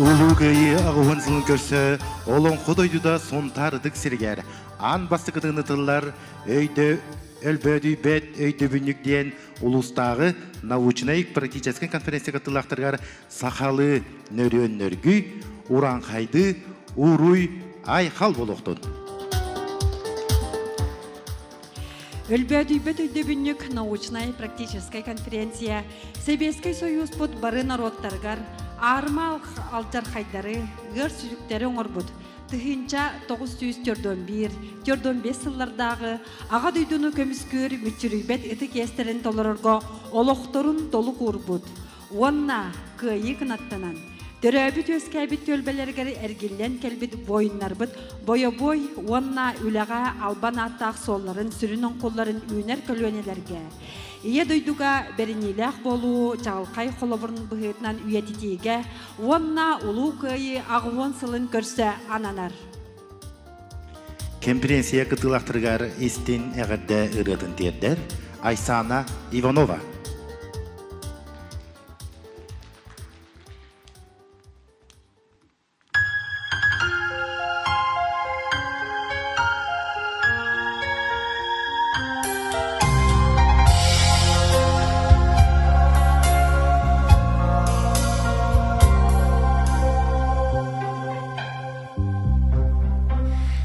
Улуу Кыайыы аҕыһын сылын көрсө Олоҥхо дойдута Сунтаар ытык сиригэр аан бастакытын ытыллар өйдө өлбөөдүйбэт өйдөбүнньүк диэн улуустааҕы научнай-практическай конференция кыттыылаахтарыгар сахалыы нөрүөннөргүй, урааҥхайдыы уруй айхал буолуохтун. Өлбөөдүйбэт өйдөбүнньүк научнай-практическай конференция Сэбиэскэй Сойууспут бары норуоттарыгар аарыма алдьархайдары, ыар сүтүктэри оҥорбут 1941 45 сыллардааҕы Аҕа дойдуну көмүскүүр мүччүрүйбэт ытык иэстэрин толорорго олохторун толук уурбут уонна кыайыы кынаттанан, төрөөбүт-үөскээбит түөлбэлэригэр эргиллэн кэлбит буойуннарбыт бойобуой уонна үлэҕэ албан ааттаах суолларын сүрүн оҥкулларын үүнэр көлүөнэлэргэ Ийэ дойдуга бэриниилээх буолуу чаҕылхай холобурун быһыытынан үйэтитиигэ уонна Улуу Кыайыы 80 сылын көрсө ананар. Кэмпириэнсийэ кыттыылаахтарыгар истин эҕэрдэ ырыатын тиэрдэр Айсана Иванова.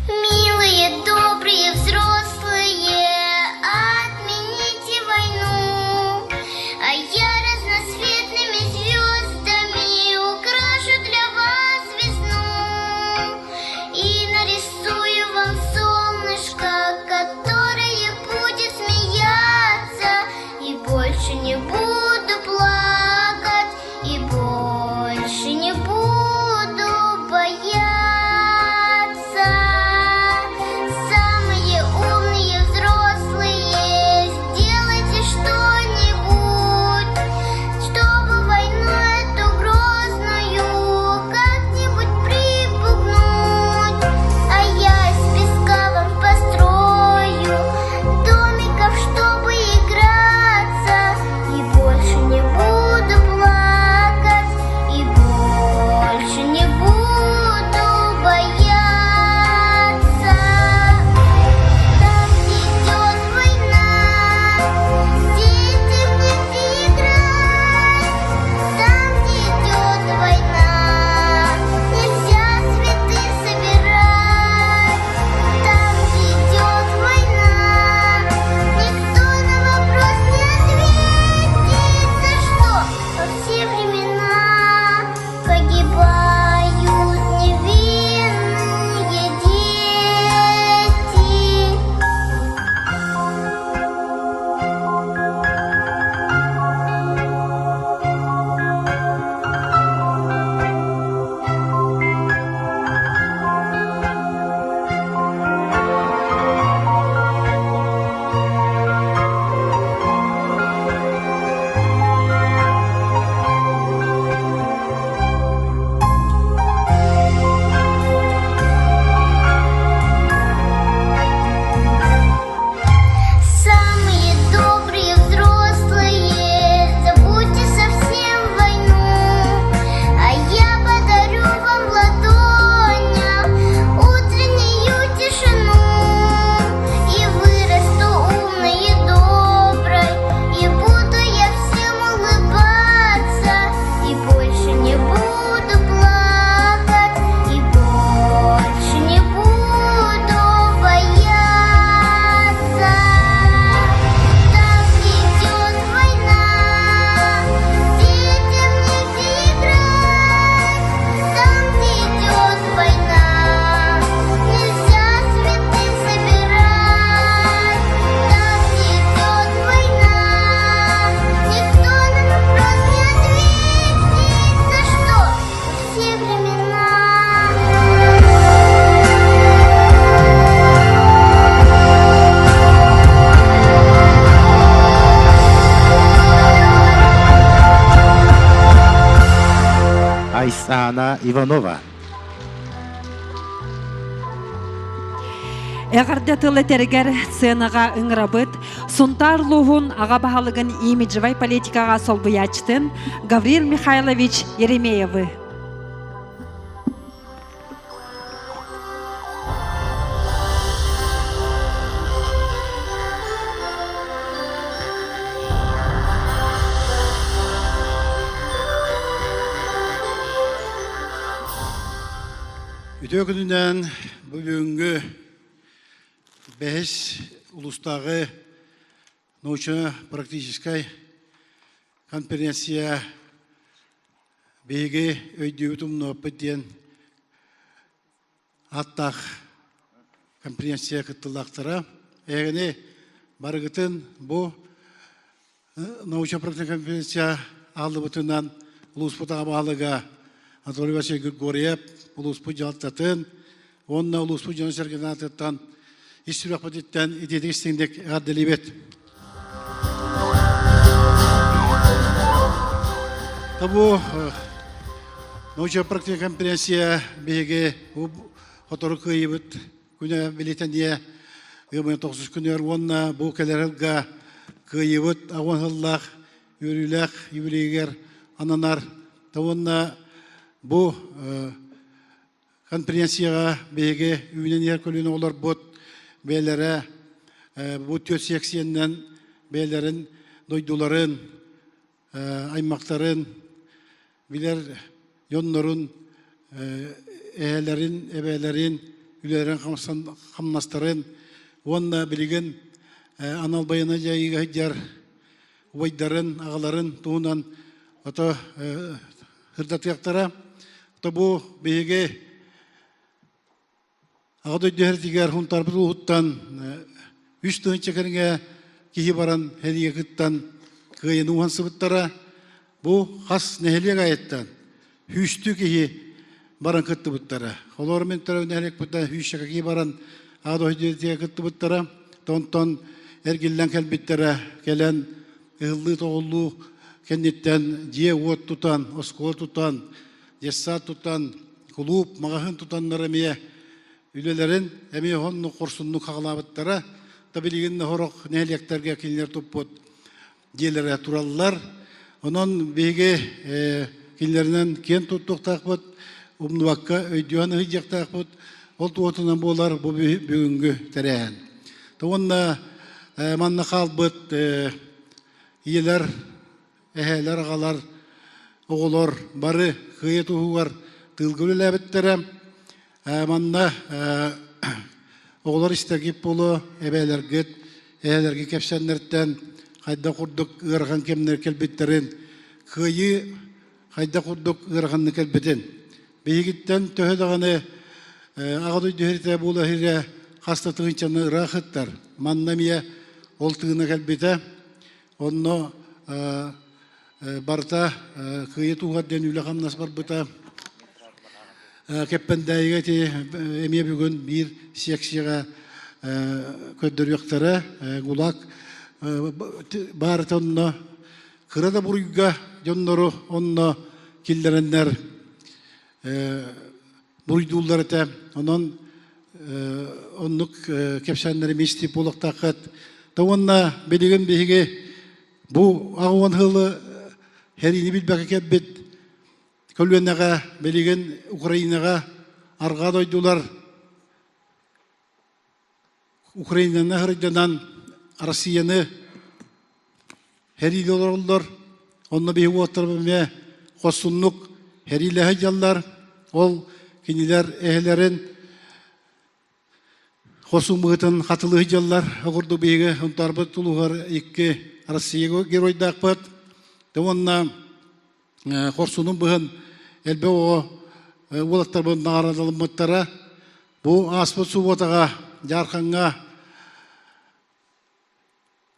Милые, добрые взрослые, отмените войну, а я разноцветными звездами украшу для вас весну и нарисую вам солнышко, которое будет смеяться, и больше не буду плакать, и больше не буду бояться. Самые умные взрослые, сделайте что-нибудь, чтобы войну эту грозную как-нибудь припугнуть. А я из песка вам построю домиков, чтобы играться, и больше не буду плакать, и больше не буду бояться. Там, где идет война, детям негде играть. Там, где идет война, нельзя цветы собирать. Там, где идет война, никто на вопрос не ответит, за что во все времена погибают невинные дети. Самые добрые взрослые, забудьте совсем войну, а я подарю вам в ладонях утреннюю тишину. И вырасту умной и доброй, и буду я всем улыбаться, и больше не буду плакать, и больше не буду бояться. Там, где идет война, детям негде играть. Там, где идет война, нельзя цветы собирать. Там, где идет война, никто на вопрос не ответит, за что во все времена. Айсана Иванова. Эҕэрдэ тыл этэригэр сценаҕа ыҥырабыт Сунтаар улууһун аҕа баһылыгын имиджевай политикаҕа солбуйааччытын Гаврил Михайлович Еремеевы. Үтүө күнүнэн бүгүҥҥү бэһис улуустааҕы научно-практическай конференция биһиги өйдүүбүт умнуоппут диэн ааттаах конференция кыттыылаахтара. Эһигини барыгытын бу научно-практическай конференция ааллыбытынан улууспут аҕа баһылыга Анатолий Васильевич Григорьев улууспут дьаһалтатын уонна улууспут дьоно-сэргэтин аатыттан ис сүрэхпититтэн итиитик истиҥник эҕэрдэлиибит. Бу научно-практическай конференция биһиги сотору кыайыбыт күнэ билитэние ыамын тохсус күнүгэр уонна бу кэлэр сылга кыайыбыт аҕыс сыллаах үөрүүлээх юбилейигэр ананар уонна бу Конференцияҕа биһиги үүнэн иһэр көлүөнэ олорбут бэйэлэрэ бу түөрт сиэксийэннэн бэйэлэрин дойдуларын, аймахтарын, билэр дьоннорун, эһэлэрин, эбээлэрин, үлэлэрин хамнастарын уонна билигин анал байыаннай дьайыыга сылдьар убайдарын, аҕаларын туһунан ото сырдатыахтара. То бу биһиги Аҕа дойду эртигэр Хунтарбыт улууһуттан 3 тыһыынча кэриҥэ киһи баран сэриигэ кыттан кыайыыны уһансыбыттара. Бу хас нэһилиэк айыттан сүүстүү киһи баран кыттыбыттара. Олор мин төрөв нэһилиэкпиттэн сүүсчэкэ киһи баран Аҕа дойду эртигэр кыттыбыттара. Онтон эргиллэн кэлбиттэрэ, кэлэн ыһыллыы-тоҕуллуу кэнниттэн дьиэ-уот тутан, оскуола тутан, детсад тутан, кулууп, маҕаһыын тутаннар эмиэ үлэлэрин эмиэ оннук хорсуннук хаҕалаабыттара. Да билигин сорох нэһилиэктэргэ кинилэр туппут дьиэлэрэ тураллар. Онон биһиги кинилэринэн киэн туттуохтаахпыт, умнубакка өйдүөн ыһыйдьахтаахпыт. Ол туотунан буолар бу бүгүҥҥү тэрээһин. Уонна манна хаалбыт ийэлэр, эһээлэр, аҕалар, оҕолор бары кыайа туһугар тыылга үлэлээбиттэрэ. Манна оҕолор истэргит буолуо, эбээлэргит, эһээлэргит кэпсэннэртэн хайдах курдук ыарахан кэмнэр кэлбиттэрин, кыайыы хайдах курдук ыараханнык кэлбитин. Биһигиттэн төһө даҕаны Аҕа дойду иһиритэ буола иһирэ хас да тыһыынчаны ыраах ыттар. Манна эмиэ ол тыына кэлбитэ. Онно барыта кыайыы туһугар диэн үлэ-хамнас барбыта. Кэппэндээйигэ ити эмиэ бүгүн биир секцияҕа көрдөрүөхтэрэ. ГУЛАГ баарыта онно кыра да буруйга дьоннору онно киллэрэннэр буруйдууллар этэ. Онон оннук кэпсээннэри мистип буолуохтааххыт. Та уонна билигин биһиги бу аҕуон сылы сэриини билбэккэ кэлбит көлүөнэҕэ билигин Украинаҕа арҕаа дойдулар Украинаны сырдьанан Россияны сэриилии олороллор. Онно биһиги уолаттарбыт эмиэ хорсуннук сэриилэһэ сылдьаллар. Ол кинилэр эһэлэрин хорсун быһыытын хатылыы сылдьаллар. Ол курдук биһиги Сунтаарбыт улууһугар икки Россия геройдаахпыт. Уонна хорсунун быһын элбэх оҕо уолаттарбын наҕараадалыммыттара. Бу ааспыт субуотаҕа Дьаархаҥҥа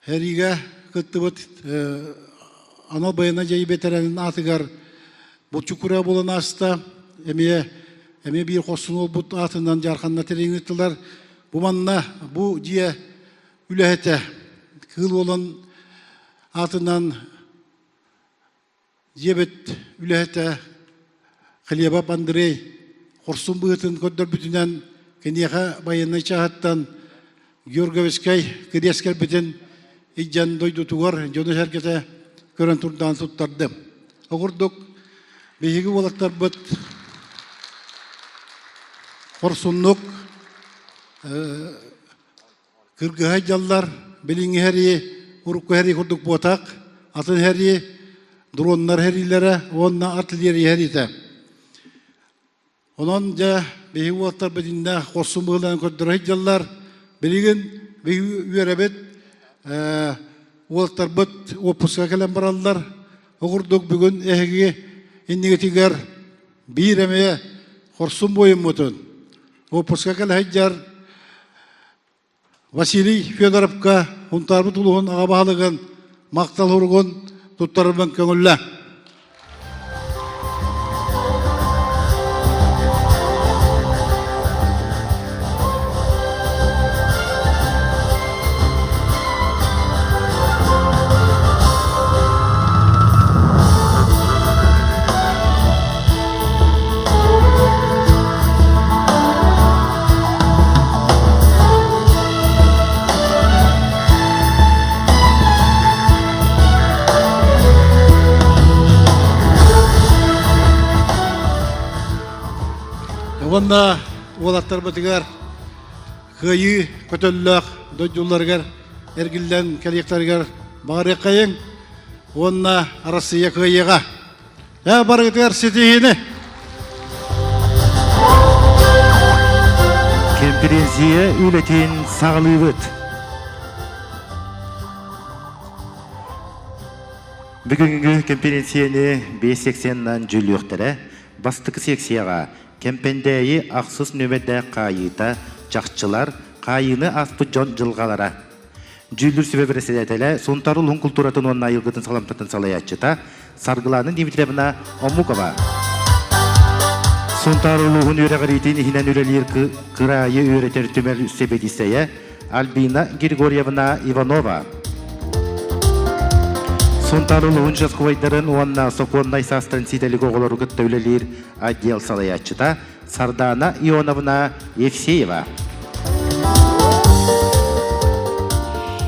сэриигэ кыттыбыт анал байыаннай дьайыы бэтэрээнин аатыгар булчут күрэҕэ буолан ааста. Эмиэ эмиэ биир хорсун уолбут аатынан Дьаарханна тэрийэн ыыттылар. Бу манна бу дьиэ үлэһитэ Кыыл Уолан аатынан Дьиэбит үлэһитэ Хлебов Андрей хорсун быһыытын көрдөрбүтүнэн киниэхэ байыаннай чааһыттан Георгиевскай кириэс кэлбитин илдьэн дойдутугар дьону-сэргэтэ көрөн турдаан туттардым. Ол курдук биһиги уолаттарбыт хорсуннук Кыргыһа дьаллар билиҥҥи сэрии урукку сэрии курдук буотах, атын сэрии, дроннар сэриилэрэ уонна артиллерия сэриитэ. Онон дьэ биһиги уолаттарбыт иннэ хорсун быһыыларын көрдөрө сылдьаллар. Билигин биһиги үөрэбит уолаттарбыт уоппуска кэлэн бараллар. Ол курдук бүгүн эһиги иннигитигэр биир эмиэ хорсун буойуммутун уоппуска кэлэ сылдьар Василий Федоровка Хунтаарбыт улууһун аҕа баһылыгын махтал суругун туттарарбын көҥүллэ. Уонна уолаттарбытыгар кыайыы көтөллөөх дойдуларыгар эргиллэн кэлиэхтэригэр баҕарыаххайыҥ уонна Арассыыйа кыайыаҕа! Ээ барыгытыгар ситиһиини! Кэмпириэнсийэ үлэтин саҕалыыбыт. Бүгүҥҥү кэмпириэнсийэни биэс секциянан дьүүллүөхтэрэ. Бастакы секцияҕа Кэмпэндээйи ахсыс нүөмэрдээх хаайыыта, чахчылар, хаайыыны ааспыт дьон дьылҕалара. Дьүүллүүр сүбэ бэрэссэдээтэлэ Сунтаар улууһун култууратын уонна айылгытын саламтатын салайааччыта Саргылаана Дмитриевна Омукова. Сунтаар улууһун үөрэҕириитин иһинэн үлэлиир кыраайы үөрэтэр түмэл сэбиэдиссэйэ Альбина Григорьевна Иванова. Сунтаар улууһун участковайдарын уонна сокуоннай саастарын ситэлик оҕолору кытта үлэлиир отдел салайааччыта Сардаана Ионовна Евсеева.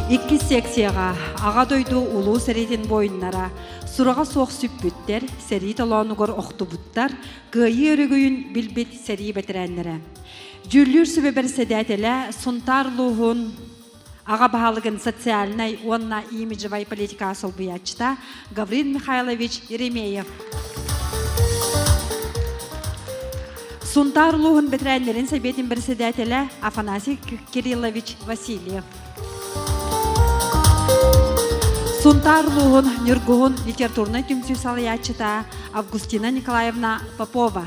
Иккис секцияҕа Аҕа дойду Улуу сэриитин буойуннара, сураҕа суох сүппүттэр, сэрии толоонугар охтубуттар, кыайыы өрөгөйүн билбит сэрии бэтэрээннэрэ. Дьүүллүүр сүбэ бэрэссэдээтэлэ Сунтаар улууһун аҕа баһылыгын социальнай уонна имиджевай политикаҕа солбуйааччыта Гаврил Михайлович Еремеев. Сунтаар улууһун бэтэрээннэрин сэбиэтин бэрэссэдээтэлэ Афанасий Кириллович Васильев. Сунтаар улууһун Ньургуһун литературнай түмсүү салайааччыта Августина Николаевна Попова.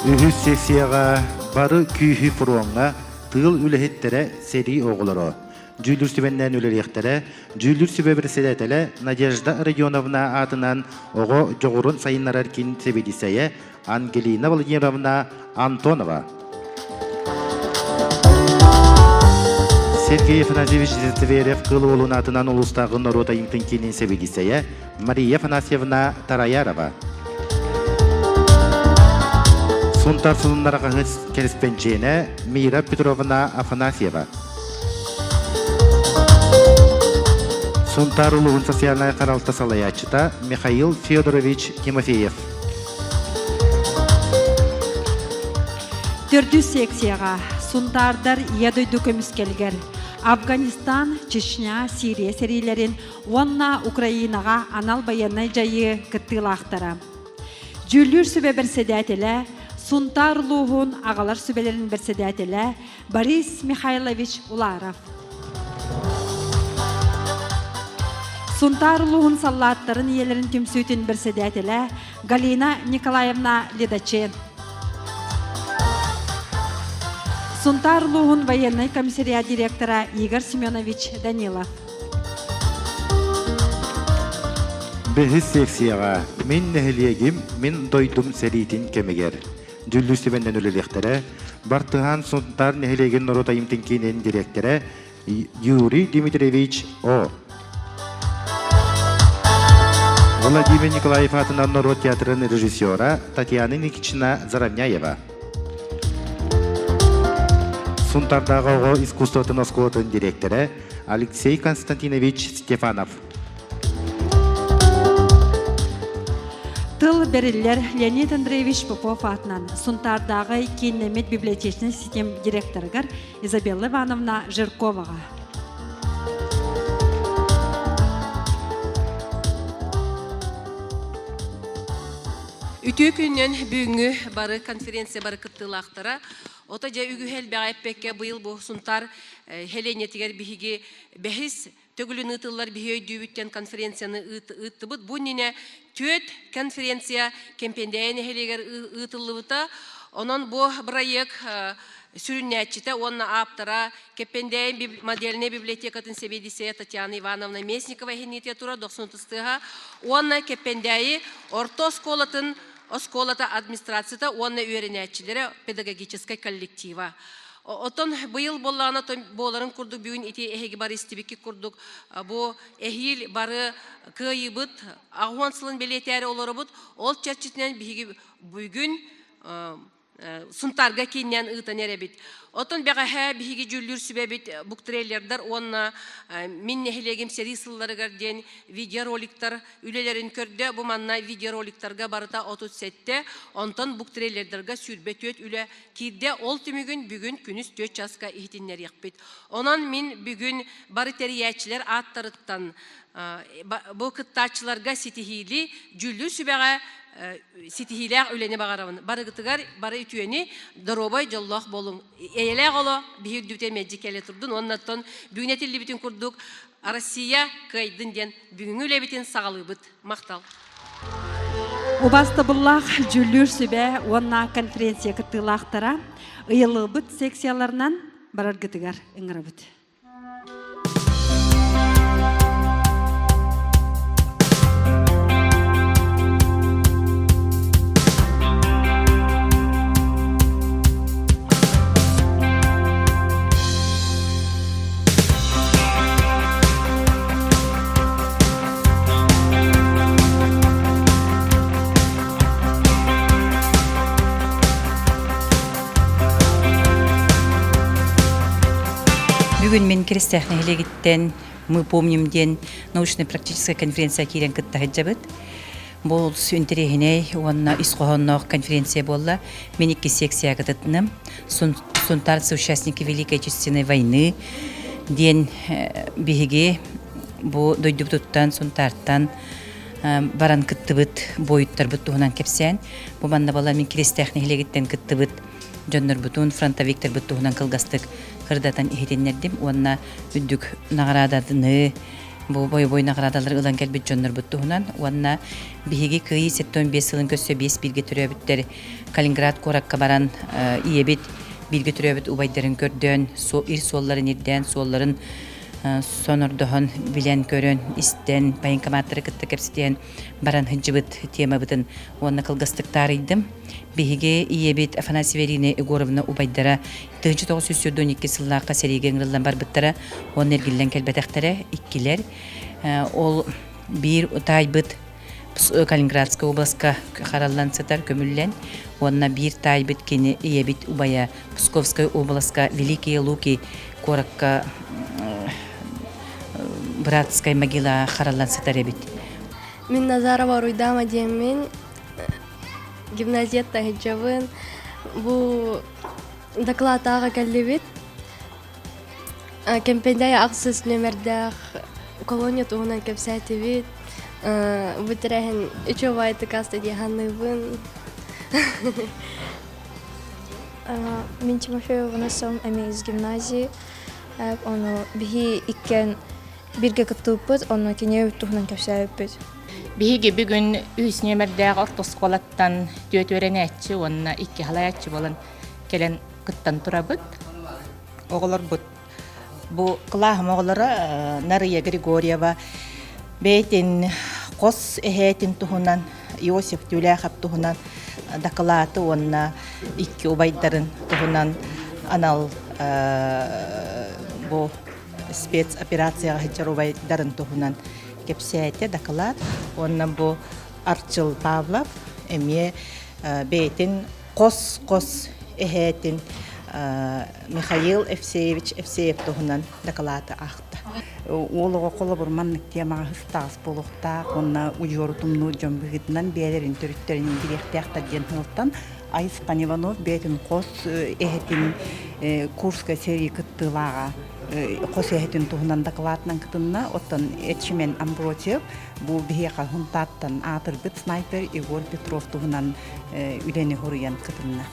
Үһүс сессияҕа бары күүһү фроҥҥа тыыл үлэһиттэрэ сэрии оҕолоро дьүүллүүр сүбэннээн үлэлиэхтэрэ. Дьүүллүүр сүбэ председателэ Надежда Родионовна аатынан оҕо дьоҕурун сайыннарар киин сэбиэдиссэйэ Ангелина Владимировна Антонова. Сергей Афанасьевич Зверев Кыл уолун аатынан улуустааҕы норуот айымньытын киинин сэбиэдиссэйэ Мария Афанасьевна Тараярова. Сунтар сонуннара хаһыат кэрэспэндьиэнэ Мира Петровна Афанасьева. Сунтаар улууһун социальнай харалта салайааччыта Михаил Федорович Тимофеев. Төрдүс секцияҕа Сунтаардар Ийэ дойду көмүскэлигэр Афганистан, Чечня, Сирия сэриилэрин уонна Украинаҕа анал байыаннай дьайыы кыттыылаахтара. Дьүүллүүр сүбэ бэрсэдээтэлэ, Сунтаар улууһун аҕалар сүбэлэрин бэрсэдээтэлэ Борис Михайлович Уларов. Сунтаар улууһун саллааттарын ийэлэрин түмсүүтүн бэрсэдээтэлэ Галина Николаевна Ледачен. Сунтаар улууһун военнай комиссариат директора Игорь Семенович Данилов. Бэһис секцияҕа Мин нэһилиэгим, мин дойдум сэриитин кэмигэр дьүүллүүр сүбэннэн үлэлиэхтэрэ. Бартыһаан Сунтаар нэһилиэгин норуот айымтын киинин дириэктэрэ Юрий Дмитриевич О. Владимир Николаев аатынан норуот театрын режиссера Татьяна Никитична Заровняева. Сунтардааҕы оҕо искусствотын оскуолатын дириэктэрэ Алексей Константинович Стефанов. Тыл бэриллэр Леонид Андреевич Попов аатынан Сунтаардааҕы кииннэммит библиотечнай ситим директорыгар Изабелла Ивановна Жирковаҕа. Үтүө күнүнэн бүгүҥҥү бары конференция бары кыттыылаахтара. Ото дьэ үгүһү элбэҕи эппэккэ быйыл бу Сунтаар Хеленьэтигэр биһиги бэһис төгүлүн ыытыллар биһи өйдүүбүттэн конференцияны ыыттыбыт. Бу иннинэ түөрт конференция Кэмпиэндээйи нэһилиэгэр ыытыллыбыта. Онон бу бырайыак сүрүннээччитэ уонна ааптара Кэппэндээйи модельнай библиотекатын сэбиэдиссэйэ Татьяна Ивановна Местникова иһинниитэ турар дохсун тыстыаһа уонна Кэппэндээйи орто оскуолатын оскуолата администрацията уонна үөрэнээччилэрэ педагогическай коллектива. Оттон быйыл буоллаҕына буоларын курдук бүгүн ити эһиги бары истибиккит курдук бу эһиил бары кыайыыбыт аҕыс сылын бэлиэтээри олоробут. Ол чэрчитинэн биһиги бүгүн Сунтаарга кииннээн ыытан эрэбит. Оттон бэҕэһээ биһиги дьүүллүүр сүбэбит буктрейлердар уонна мин нэһилиэгим сэрии сылларыгар диэн видеороликтар үлэлэрин көрдө. Бу манна видеороликтарга барыта 37, онтон буктрейлердарга 24 үлэ киирдэ. Ол түмүгүн бүгүн күнүс 4 часка иһитиннэриэхпит. Онон мин бүгүн бары тэрийээччилэр ааттарыттан бу кыттааччыларга ситиһиили дьүүллүүр сүбэҕэ ситиһиилээх үлэни баҕарабын. Барыгытыгар бары үтүөнү, доруобай, дьоллоох буолуҥ. Эйэлээх олох биһи үрдүбүтэ мэлдьи кэлэ турдун. Уонна оттон бүгүн этиллибитин курдук Россия кыайдын диэн бүгүҥҥү үлэбитин саҕалыыбыт. Махтал. Убастабыллаах дьүүллүүр сүбэ уонна конференция кыттыылаахтара ыйыллыбыт секцияларынан бараргытыгар ыҥырабыт. Бүгүн мин Киристээх нэһилиэгиттэн Мы помним диэн научно-практическая конференция киирэн кытта сылдьабыт. Бу интэриэһинэй уонна ис хоһоонноох конференция буолла. Мин икки секцияга кытынным. Сунтарцы участники Великой Отечественной войны диэн биһиги бу дойдубутуттан Сунтаартан баран кыттыбыт буойуттарбыт туһунан кэпсээн бу манна буолла мин Киристээх нэһилиэгиттэн кыттыбыт дьоннорбутун, фронтовиктарбыт туһунан кылгастык кырдатан иһитиннэрдим уонна үрдүк наҕарааданы бу бойобуой наҕараадалары ылан кэлбит дьоннорбут туһунан уонна биһиги Кыайыы 75 сылын көрсө биэс бииргэ төрөөбүттэр Калининград куоракка баран ийэбит бииргэ төрөөбүт убайдарын көрдөөн ир суолларын ирдээн суолларын сонордоһон билэн-көрөн истэн военкоматтары кытта кэпсэтиһэн баран сылдьыбыт темабытын уонна кылгастык таарыйдым. Биһиги ийэбит Афанасьева Ирина Егоровна убайдара 1942 сыллаахха сэриигэ ыҥырыллан барбыттара уонна эргиллэн кэлбэтэхтэрэ иккилэр. Ол биир таайбыт Калининградскай областка хараллан сытар көмүллэн уонна биир таайбыт кини ийэбит убайа Псковскай областка Великие Луки куоракка братскай могила хараллан сытар эбит. Мин Назарова Уруйдама диэммин гимназиятта сылдьабын. Бу докладааҕа кэллибит. Кэмпэндэй ахсыс нүөмэрдээх колония туһунан кэпсээтибит. Бу тэрээһин үчүгэй тыкаста дии саныыбын. Мин Тимофеева Ванессам эмиэ из гимназии. Ону биһи иккиэн бииргэ кыттыбыппыт, онно кини туһунан кэпсээбиппит. Биһиги бүгүн үс нүөмэрдээх орто оскуолаттан түөрт үөрэнээччи уонна икки халайааччы буолан кэлэн кыттан турабыт. Оҕолорбут бу кылааһым оҕолоро Нарыйа Григорьева бэйэтин хос эһээтин туһунан Иосиф Тюляхов туһунан дакылааты уонна икки убайдарын туһунан анал бу спецоперацияҕа сылдьар убайдарын туһунан кэпсээтэ дакылаат уонна бу Арчыл Павлов эмиэ бэйэтин хос-хос эһээтин Михаил Евсеевич Евсеев туһунан дакылааты аахта. Уол оҕо холобур маннык темаҕа ыстаҕас буолуохтаах уонна удьуору тумнуур дьон быһыытынан бэйэлэрин төрүттэрин билиэхтээхтэр диэн сылтан Айысхан Иванов бэйэтин хос эһэтин Курскай сэрии кыттыылааҕа. хос эһэтин туһунан дакылаатынан кытынна. Оттон Эчимен Амбросьев бу биһиэхэ Хунтааттан аатырбыт снайпер Егор Петров туһунан үлэни хоруйан кытынна.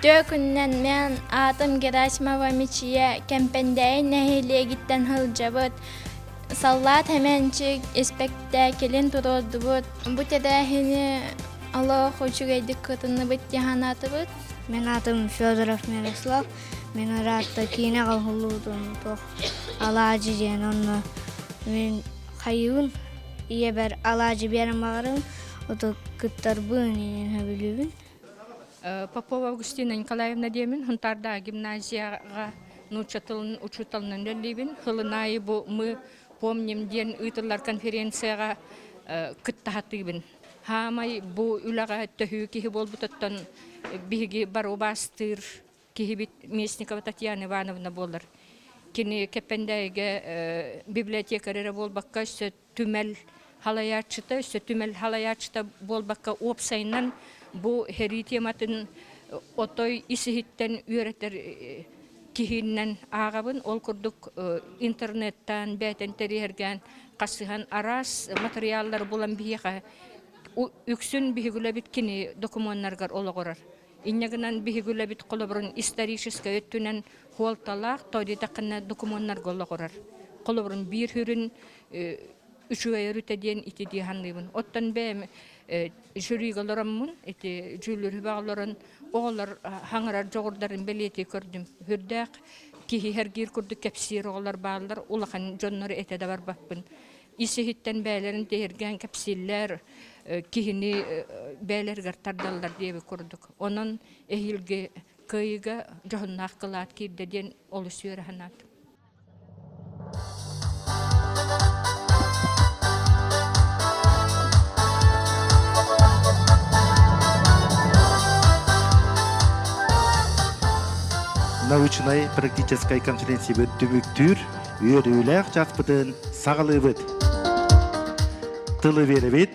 Үтүө күнүнэн мен аатым Герасимова Мичийэ Кэмпэндээйи нэһилиэгиттэн сылдьабыт. Саллаат Хэмэнчик испэктээкилин туруордубут. Бу тэрээһини олох үчүгэйдик кытынныбыт дии санаатыбыт. Мин аатым Федоров Мирослав. Мин ыраатта киинэ оҥоһуллубутун туох алаадьы диэн онно мин хайыыбын ийэбэр алаадьы биэрэн баҕарабын оту кыттарбын иһин сөбүлүүбүн. Попова Августина Николаевна диэмин Хунтаардаах гимназияҕа нуучча тылын учууталынан үлэлиибин. Хылын аайы бу «Мы помним» диэн ыытыллар конференцияҕа кыттаһатыыбын. Хаамай бу үлэҕэ төһүү киһи буолбутуттан биһиги бары убаастыыр киһибит Местникова Татьяна Ивановна буолар. Кини Кэппэндээйигэ библиотекарь эрэ буолбакка, өссө түмэл халайааччыта, өссө түмэл халайааччыта буолбакка, уопсайынан бу сэрии тематын отой ис-иһиттэн үөрэтэр киһинэн ааҕабын. Ол курдук интернеттан, бээтэн тэриһэргээн, хасыһан араас матырыйааллары булан биһиэхэ үксүн биһиги үлэбит кини докумуоннарыгар олоҕурар. Инньэ гынан биһиги үлэбит холобурун историческай өттүнэн хуолталаах, то диэтэххинэ докумуоннарга олоҕурар. Холобурун биир хүрүн үчүгэй өрүтэ диэн ити дии саныыбын. Оттон бэйэм жюрига олороммун, ити дьүүллүүр олорон оҕолор хаҥырар дьоҕурдарын бэлиэтии көрдүм. Үрдээх киһи эргиир курдук кэпсиир оҕолор бааллар, улахан дьоннору этэ да барбаппын. Ис-иһиттэн бэйэлэрин тэһиргээн кэпсииллэр, киһини бэйэлэригэр тардаллар диэбит курдук. Онон эһиилги кыайыыга дьоһуннаах кылаат киирдэ диэн олус үөрэ санаатым. Научнай практическай конференциябыт түмүктүүр үөрүүлээх часпытын саҕалыыбыт. Тылы биэрэбит.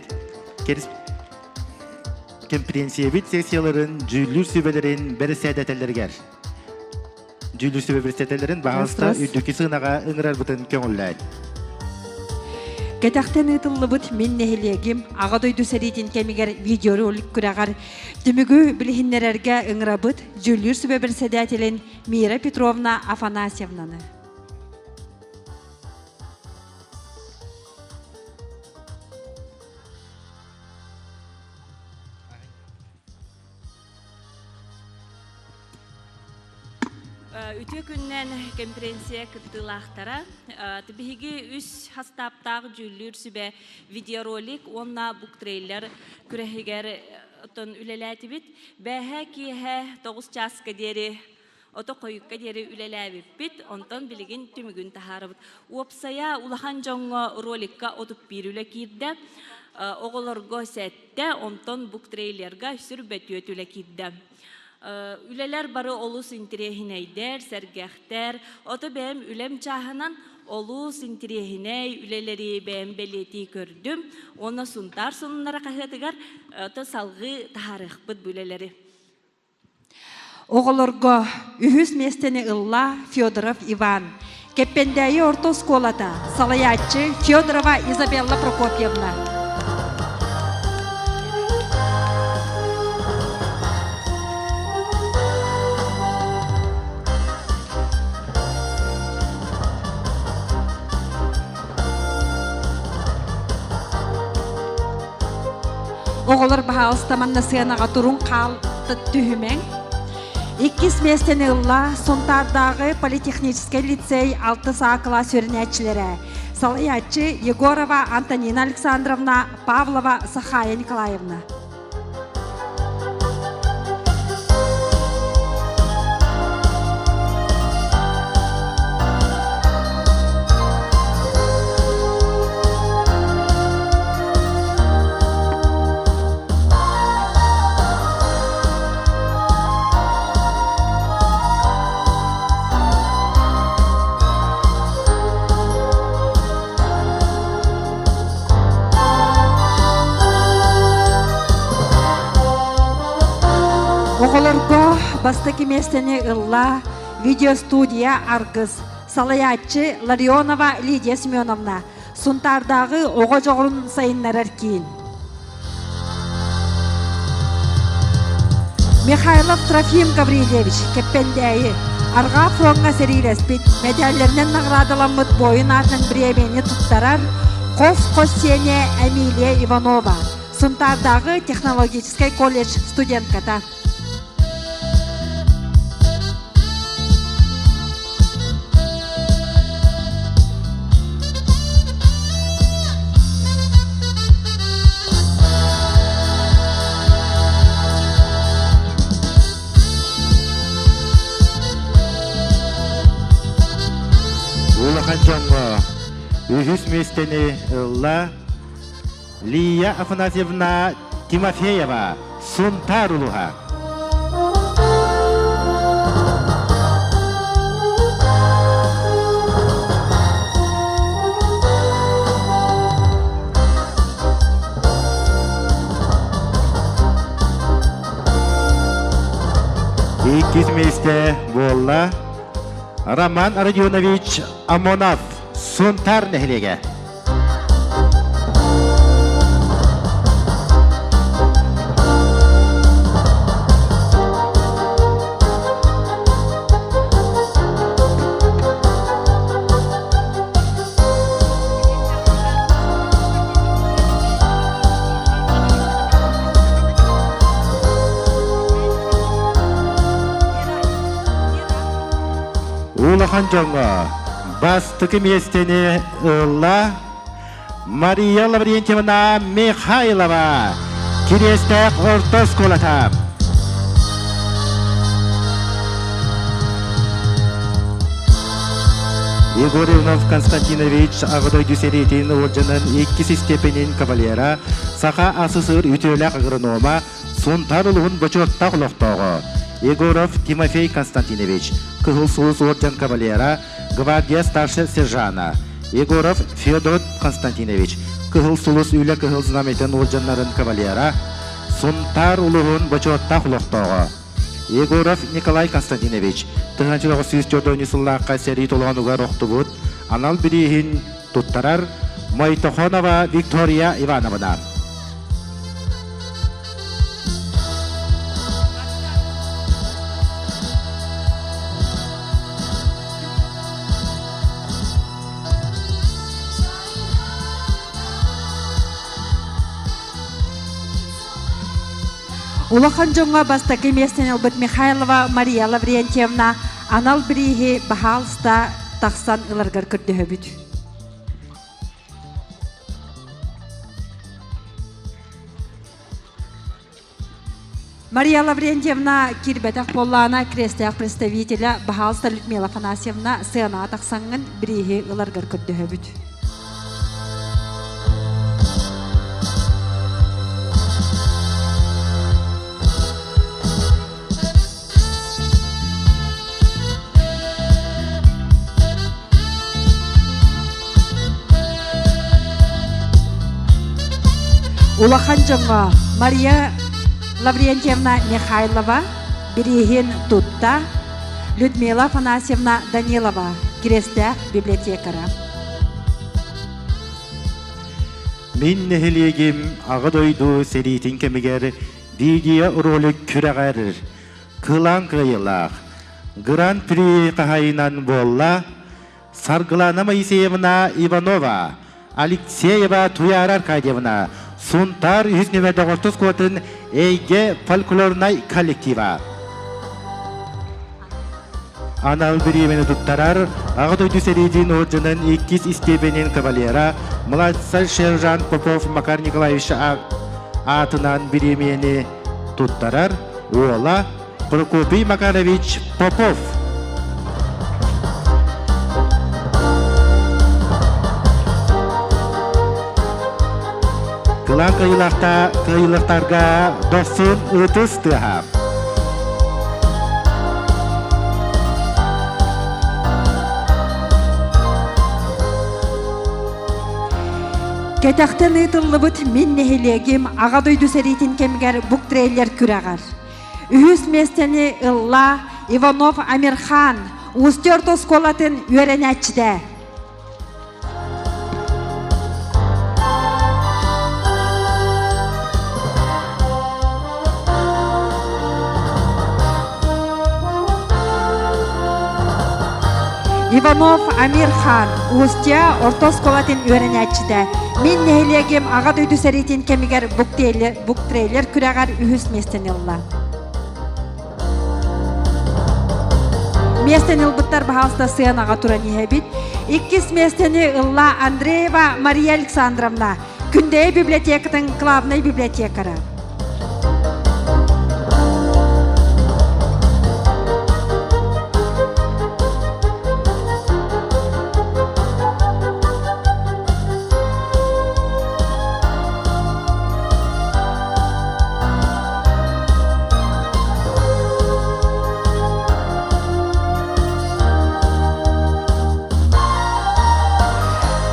Конференциябит сессияларын дьүүллүүр сүбэлэрин бэрэссэдэтэллэригэр. Дьүүллүүр сүбэ бэрэссэдэтэллэрин баҕаста үрдүкү сыанаҕа ыҥырарбытын көҥүллээн. Кэтэхтэн ыытыллыбыт мин нэһилиэгим Аҕа дойду сэриитин кэмигэр видеоролик күрэҕэр түмүгү билиһиннэрэргэ ыҥырабыт дьүүллүүр сүбэ бэрэссэдээтэлин Мира Петровна Афанасьевнаны. Үтүө күннэн конференция кыттыылаахтара. Биһиги үс хастааптаах дьүүллүүр сүбэ видеоролик уонна буктрейлер күрэһигэр оттон үлэлээтибит. Бээһэ киэһэ 9 чааска диэри ото хойукка диэри үлэлээбиппит, онтон билигин түмүгүн таһаарабыт. Уопсайа улахан дьоҥҥо роликка 31 үлэ киирдэ, оҕолорго сэттэ, онтон буктрейлерга сүр бөтүөт үлэ киирдэ. Үлэлэр бары олус интириэһинэйдэр, сэргэхтэр. Ото бэйэм үлэм чааһынан олус интириэһинэй үлэлэри бэйэм бэлиэтии көрдүм. Уонна Сунтаар сонуннара хаһыатыгар ото салҕыы таһаарыахпыт бу үлэлэри. Оҕолорго үһүс миэстэни ылла Федоров Иван. Кэппэндээйи орто оскуолата, салайааччы Федорова Изабелла Прокопьевна. Оҕолор баһаалыста манна сыанаҕа турун хаал түһүмэҥ. Иккис миэстэни ылла Сунтаардааҕы политехническэй лицей алтыс А кылаас үөрэнээччилэрэ. Салайааччы Егорова Антонина Александровна, Павлова Сахая Николаевна. Оҕолорго бастакы миэстэни ылла видеостудия Аргыс салайааччы Ларионова Лидия Семеновна Сунтаардааҕы оҕо дьоҕурун сайыннарар киин. Михайлов Трофим Гаврильевич Кэппэндээйи Арҕаа фроҥҥа сэриилэспит, мэдээллэринэн наҕараадаламмыт буойун аатынан бириэмийэни туттарар хос-хос сиэнэ Эмилия Иванова, Сунтаардааҕы технологическай колледж студентката. Улахан дьоҥҥо үһүс миэстэни ылла Лия Афанасьевна Тимофеева, Сунтаар улуһа. Иккис миэстэ буолла Роман Родионович Амонов, Сунтаар нэһилиэгэ. Улахан дьоҥҥо Бастакы миэстэни ылла Мария Лаврентьевна Михайлова, Кириэстээх орто оскуолата. Егор Иванов Константинович Аҕа дойду сэриитин уордьанын иккис истиэпэнин кавалера, Саха АССР үтүөлээх агронома, Сунтаар улуһун бочуоттаах олохтооҕо Егоров Тимофей Константинович, Кыһыл Сулус уордьан кавалера, гвардия старшай сержана Егоров Федот Константинович, Кыһыл Сулус үлэ кыһыл знамятын уордьаннарын кавалера, Сунтаар улуһун бочуоттаах олохтооҕо Егоров Николай Константинович, 1904 сыллаахха сэрии толоонугар охтубут анал бирииһин туттарар Мойтохонова Виктория Ивановна. Улахан дьоҥҥо бастакы миэстэни ылбыт Михайлова Мария Лаврентьевна анал бирииһи баһаалыста тахсан ыларгар көрдөһөбүт. Мария Лаврентьевна киирбэтэх буоллаана крестеэх представителя баһаалыста Людмила Афанасьевна сыанаҕа тахсаҥҥын бирииһи ыларгар көрдөһөбүт. Улахан дьоҥҥо Мария Лаврентьевна Михайлова бирииһин тутта Людмила Афанасьевна Данилова, Кириэстээх библиотекара. Мин нэһилиэгим Аҕа дойду сэриитин кэмигэр видео-ролик күрэҕэр кылаан кыайыылаах Гран-при хаһайынан буолла Саргылана Моисеевна Иванова, Алексеева Туяра Аркадьевна, Сунтаар үһүс нүмердээх ортос куотун Эйгэ фольклорнай коллектива. Анал бириэмэни туттарар Аҕа дойду сэриитин орденын иккис истиэпэнин кавалера младшай сержант Попов Макар Николаевич аатынан бириэмийэни туттарар уола Прокопий Макарович Попов. Кылаан кыайыылаахтарга дохсун ытыс тыаһа. Кэтэхтэн ыытыллыбыт мин нэһилиэгим Аҕа дойду сэриитин кэмигэр буктрейлер күрэҕэр. Үһүс миэстэни ылла Иванов Амирхан, Устье орто оскуолатын үөрэнээччитэ. Иванов Амирхан, Устья орто оскуолатын үөрэнээччитэ. Мин нэһилиэгим Аҕа дойду сэриитин кэмигэр буктрейлер күрэҕэр үһүс миэстэни ылла. Миэстэни ылбыттар баһаалыста сыанаҕа туран иһэбит. Иккис миэстэни ылла Андреева Мария Александровна, Күндэйэ библиотекатын главнай библиотекара.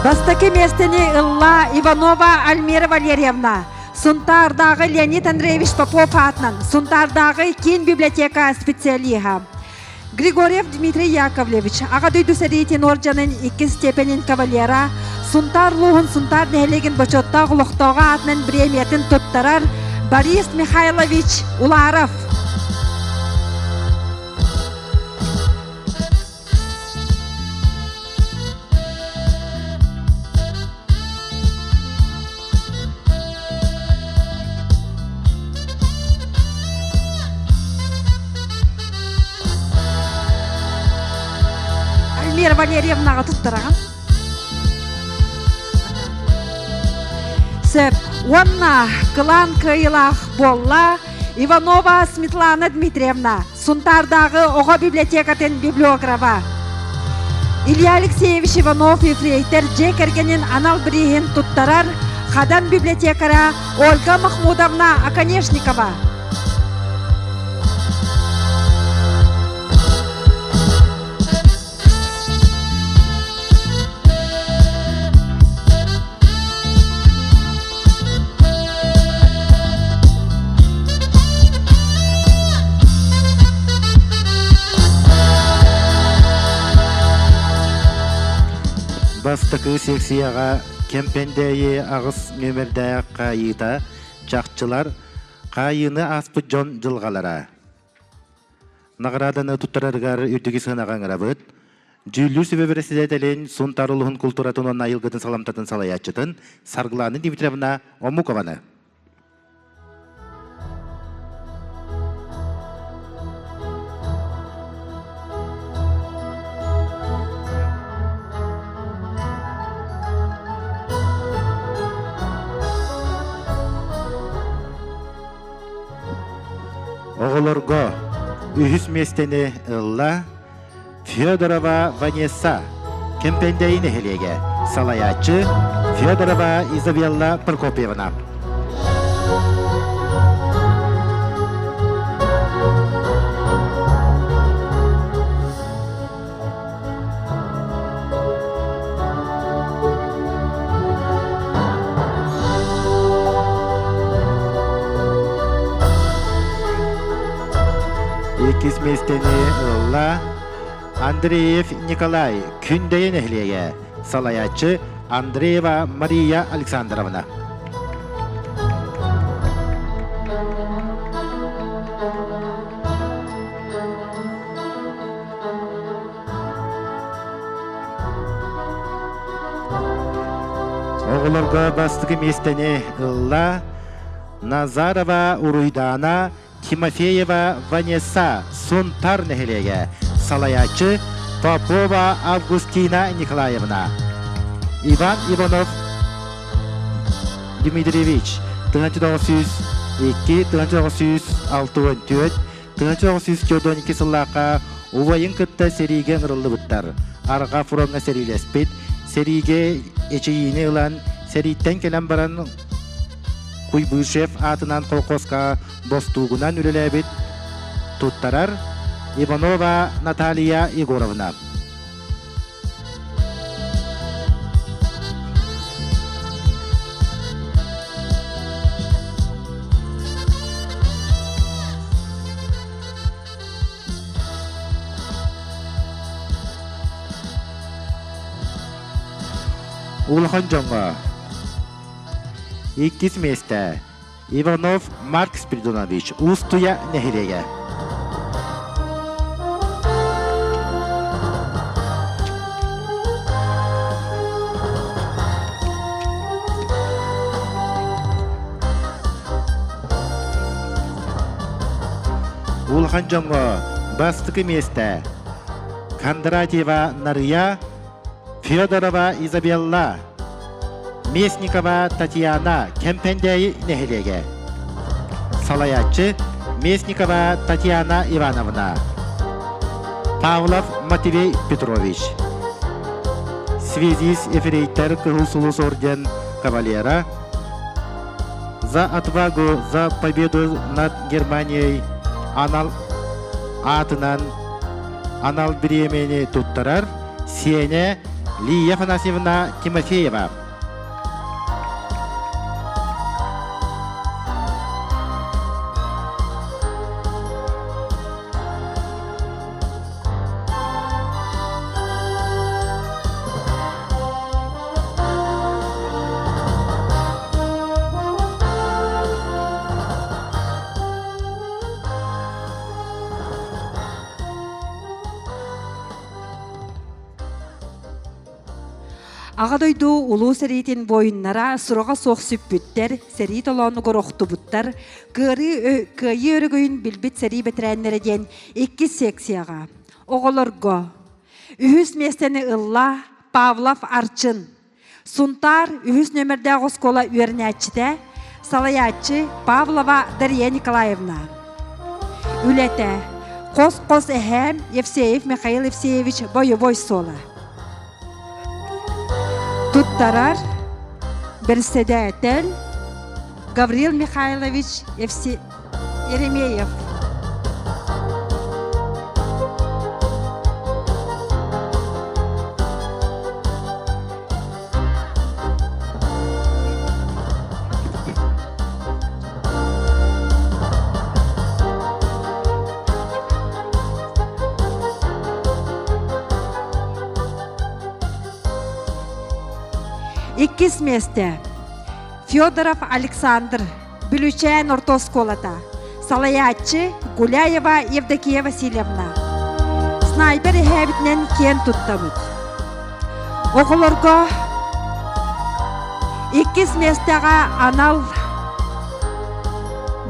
Бастакы миэстэни ылла Иванова Альмира Валерьевна, Сунтаардааҕы Леонид Андреевич Попов аатынан Сунтаардааҕы киин библиотека специалиһа. Григорьев Дмитрий Яковлевич, Аҕа дойду сэриитин уордьанын иккис степенин кавалера, Сунтаар улууһун Сунтаар нэһилиэгин бочуоттаах олохтооҕо аатынан бириэмийэтин туттарар Борис Михайлович Уларов. Альмира Валерьевнаҕа туттараҕын. Сөп. Уонна кылаан кыайыылаах буолла Иванова Светлана Дмитриевна, Сунтаардааҕы оҕо библиотекатын библиографа. Илья Алексеевич Иванов ефрейтор дьиэ кэргэнин анал бирииһин туттарар Хадан библиотекара Ольга Махмудовна Оконешникова. Бастакы секцияҕа Кэмпэндээйи аҕыс нүөмэрдээх хаайыыта чахчылар хаайыыны ааспыт дьон дьылҕалара. Наҕарааданы туттарарыгар үрдүгү сыанаҕа ыҥырабыт. Дьүүллүүр сүбэ бэрэссэдээтэлин Сунтаар улууһун култууратын уонна айылгытын саламтатын салайааччытын Саргылаана Дмитриевна Омукованы. Оҕолорго үһүс миэстэни ылла Федорова Ванесса, Кэмпэндээйи нэһилиэгэ, салайааччы Федорова Изабелла Прокопьевна. Иккис миэстэни ылла Андреев Николай, Күндэйэ нэһилиэгэ, салайааччы Андреева Мария Александровна. Оҕолорго бастакы миэстэни ылла Назарова Уруйдаана Тимофеева Ванесса Сунтар нэһилиэгэ. Салайааччы Попова Августина Николаевна. Иван Иванов Дмитриевич, 1902 1964 1942 сыллаахха убайын кытта сэриигэ ыҥырыллыбыттар. Арҕаа фроҥҥа сэриилэспит, сэриигэ эчэйиини ылан, сэрииттэн кэлэн баран Куйбышев аатынан колхозка бостуугунан үлэлээбит туттарар Иванова Наталья Егоровна. Улахан дьоҥҥо иккис миэстэ Иванов Марк Спиридонович Уустуйа нэһилиэгэ. Улахан дьоҥҥо бастакы миэстэ Кондратьева Нарыйа, Федорова Изабелла, Местникова Татьяна Кэмпэндээйи нэһилиэгэ. Салайааччы Местникова Татьяна Ивановна. Павлов Матвей Петрович. Связист эфрейтор Кыһыл Сулус орден кавалера. За отвагу, за победу над Германией анал аатынан анал бириэмэни туттарар Сиэнэ Лия Афанасьевна Тимофеева. Аҕа дойду улуу сэриитин буойуннара сураҕа суох сүппүттэр, сэрии толоонугар охтубуттар, кыарыы кыайыы өрөгөйүн билбит сэрии бэтэрээннэрэ диэн иккис секцияҕа оҕолорго үһүс миэстэни ылла Павлов Арчын. Сунтаар үһүс нүөмэрдээх оскуола үөрэнээччитэ, салайааччы Павлова Дария Николаевна. Үлэтэ Хос-хос эһээм Евсеев Михаил Евсеевич бойобуой суола. Туттарар бэрэссэдээтэл Гаврил Михайлович Евсе... Еремеев. Иккис миэстэ Федоров Александр Бүлүүчээн орто оскуолата. Салайааччы Гуляева Евдокия Васильевна. Снайпер эһээбитинэн киэн туттабыт. Оҕолорго иккис миэстэҕэ анал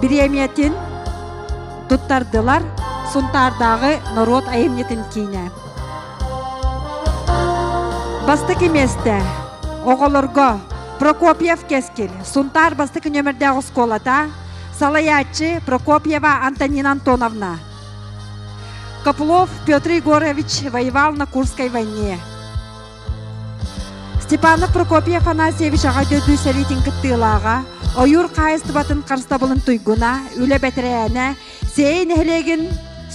бириэмийэтин туттардылар Сунтаардааҕы норуот айымньытын киинэ. Бастакы миэстэ оҕолорго Прокопьев Кэскил, Сунтаар бастакы нөмердээх оскуолата, салайааччы Прокопьева Антонина Антоновна. Копылов Петр Егорович воевал на Курской войне. Степанов Прокопий Афанасьевич аҕа дойду сэриитин кыттыылааҕа, ойуур хаһаайыстыбатын харыстабылын туйгуна, үлэ бэтэрээнэ, Сиэй нэһилиэгин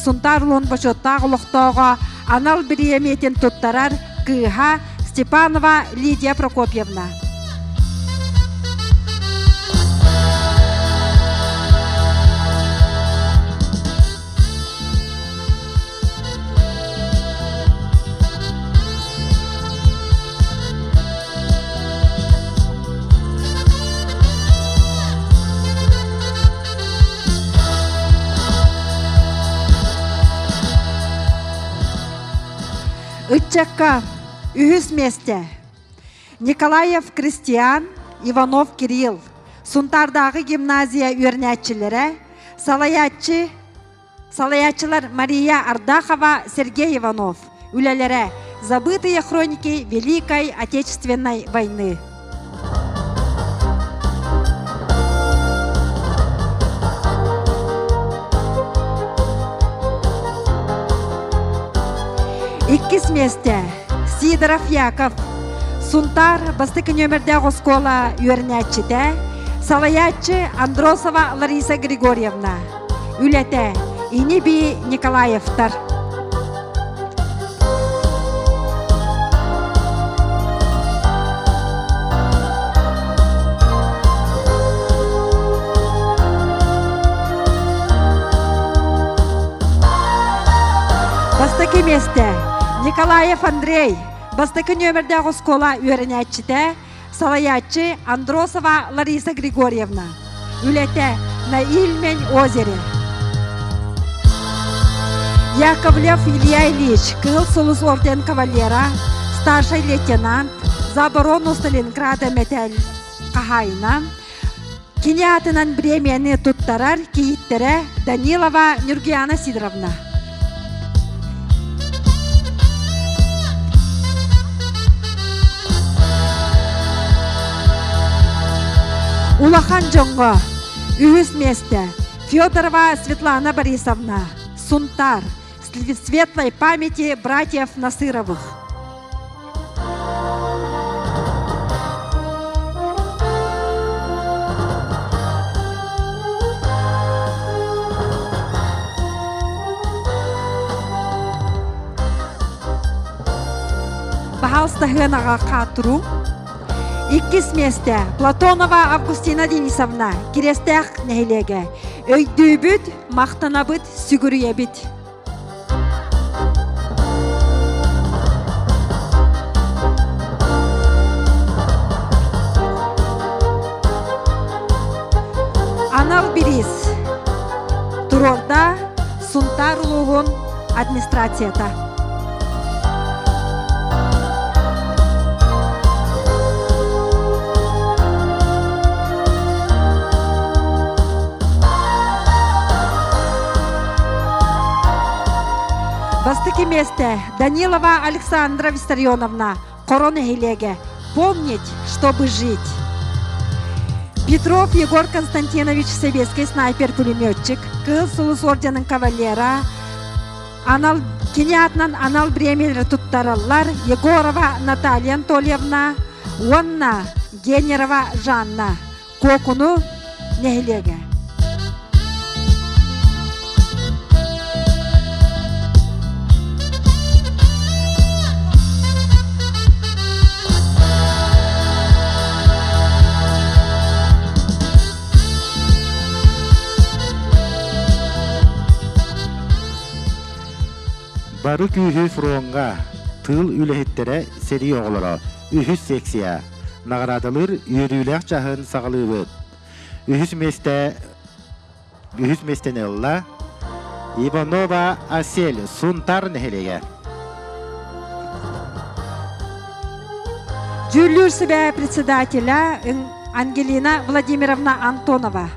Сунтаар улуун бочуоттаах олохтооҕо анал бириэмийэтин туттарар кыыһа Степанова Лидия Прокопьевна. Ыччакка үһүс миэстэ Николаев Кристиан, Иванов Кирилл, Сунтаардааҕы гимназия үөрэнээччилэрэ, салайааччы. Салайааччылар Мария Ардахова, Сергей Иванов. Үлэлэрэ «Забытые хроники Великой Отечественной войны». Иккис миэстэ Сидоров Яков, Сунтаар бастакы нүөмэрдээх оскуола үөрэнээччитэ, салайааччы Андросова Лариса Григорьевна. Үлэтэ Ини-бии Николаевтар. Бастакы миэстэ Николаев Андрей, бастакы нүөмэрдээх оскуола үөрэнээччитэ, салайааччы Андросова Лариса Григорьевна. Үлэтэ на Ильмень озере. Яковлев Илья Ильич, Кыһыл Сулус орден кавалера, старший лейтенант, за оборону Сталинграда мэтээл хаһаайына, Кини аатынан бириэмийэни туттарар кийииттэрэ Данилова Нюргиана Сидоровна. Улахан дьоҥҥо үһүс миэстэ Федорова Светлана Борисовна, Сунтар, светлой памяти братьев Насыровых. Пожалуйста, аға қатыру. Иккис месте Платонова Августина Денисовна, Кирестэх нэһилиэгэ. Өйдүүбүт, махтанабыт, сүгүрүйэбит. Анал бириис туруорда Сунтаар улууһун администрацията. Бастакы миэстэ Данилова Александра Виссарионовна, Хоро нэһилиэгэ. Помнить, чтобы жить. Петров Егор Константинович, советский снайпер-пулеметчик, Кыһыл Сулус орденын кавалера, анал кини аатынан анал бириэмэлэри туттараллар Егорова Наталья Анатольевна уонна Генерова Жанна. Куокуну нэһилиэгэ. Бары күүһү фроҥҥа, тыыл үлэһиттэрэ сэрии оҕолоро, үһүс секция. Наҕараадалыыр үөрүүлээх чаһын саҕалыыбыт. Үһүс миэстэ үһүс миэстэни ылла Иванова Асель, Сунтар нэһилиэгэ. Дьүүллүүр сүбэ председателя Ангелина Владимировна Антонова.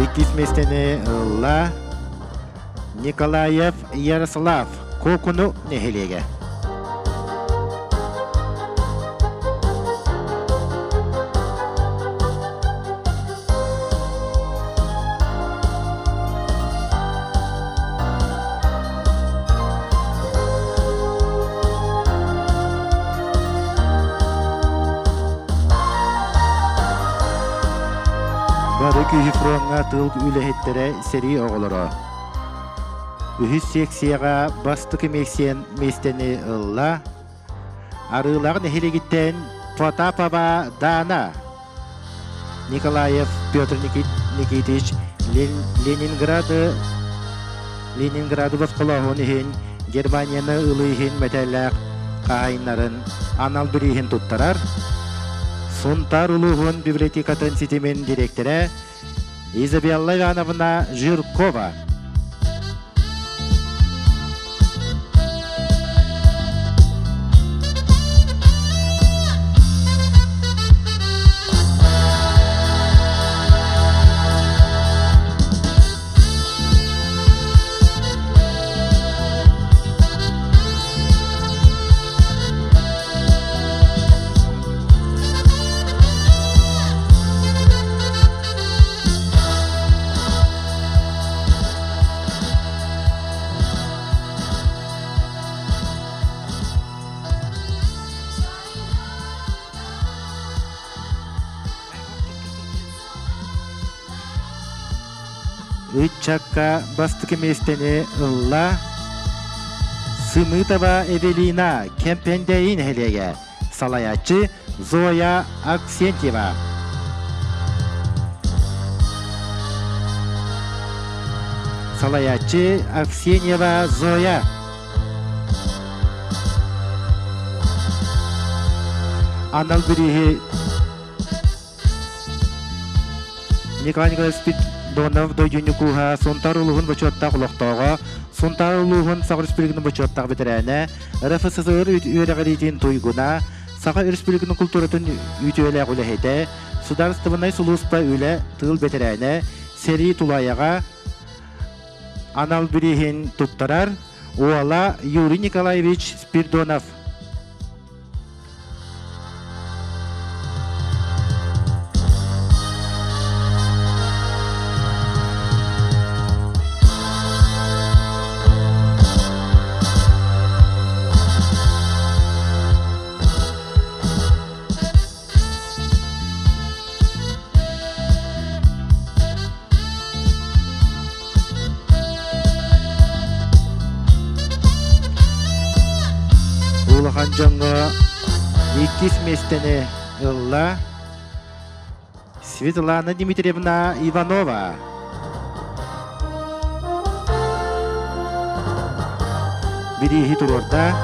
Иккис миэстэни ылла Николаев Ярослав, Куокуну нэһилиэгэ. Бары күүһү фроҥҥа тыыл үлэһиттэрэ сэрии оҕолоро. Үһүс секцияҕа бастакы миэстэни ылла Арыылаах нэһилиэгиттэн Потапова Дана. Николаев Петр Никитич Ленинграды Ленинграды босхолооһун иһин Германияны ылыы иһин мэтээллээх хаһаайыннарын анал бирииһин туттарар. Сунтаар улууһун библиотекатын ситимин дириэктэрэ Изабелла Ивановна Жиркова. Ыччакка бастакы миэстэни ылла Сымытова Эвелина Кэмпэндээйи нэһилиэгэ, салайааччы Зоя Аксентьева. Салайааччы Аксеньева Зоя. Анал бирииһи Николай Николаевич Донов дойдунньукууһа Сунтаар улууһун бочуоттаах олохтооҕо, Сунтаар улууһун Саха Республикатын бочуоттаах бэтэрээнэ, РФССР үөрэҕириитин туйгуна, Саха Республикатын культуратын үтүөлээх үлэһитэ, судаарыстыбаннай сулууспа үлэ тыыл бэтэрээнэ, сэрии тулаайаҕа анал бирииһин туттарар уола Юрий Николаевич Спирдонов. Улахан дьоҥҥо иккис миэстэни ылла Светлана Дмитриевна Иванова. Бирииһи туруорда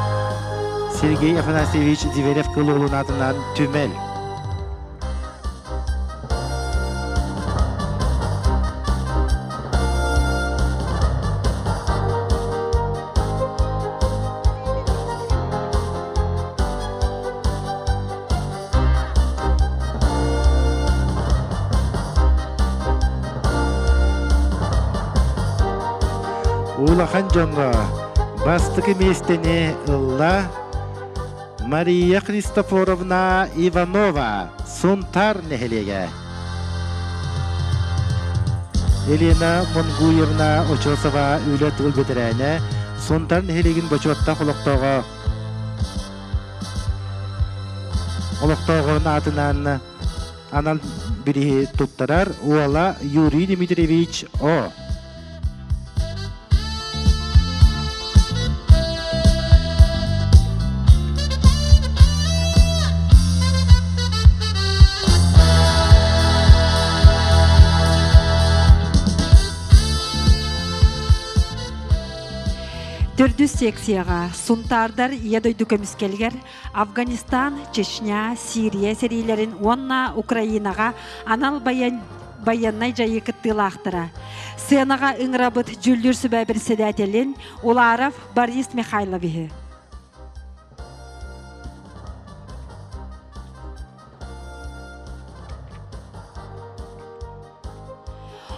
Сергей Афанасьевич Зверев кылуолун аатынан түмэл. Улахан дьоҥҥо бастакы миэстэни ылла Мария Христофоровна Иванова, Сунтаар нэһилиэгэ. Елена Монгуевна Очосова үлэ тыл бэтэрээнэ, Сунтаар нэһилиэгин бочуоттаах олохтооҕо олохтооҕун аатынан анал бирииһи туттарар уола Юрий Дмитриевич О. Төрдүс секцияҕа Сунтаардар Ийэ дойду көмүскэлигэр Афганистан, Чечня, Сирия сэриилэрин уонна Украинаҕа анал байыаннай дьайыы кыттыылаахтара. Сыанаҕа ыҥырабыт дьүүллүүр сүбэ председателин Уларов Борис Михайловиһы.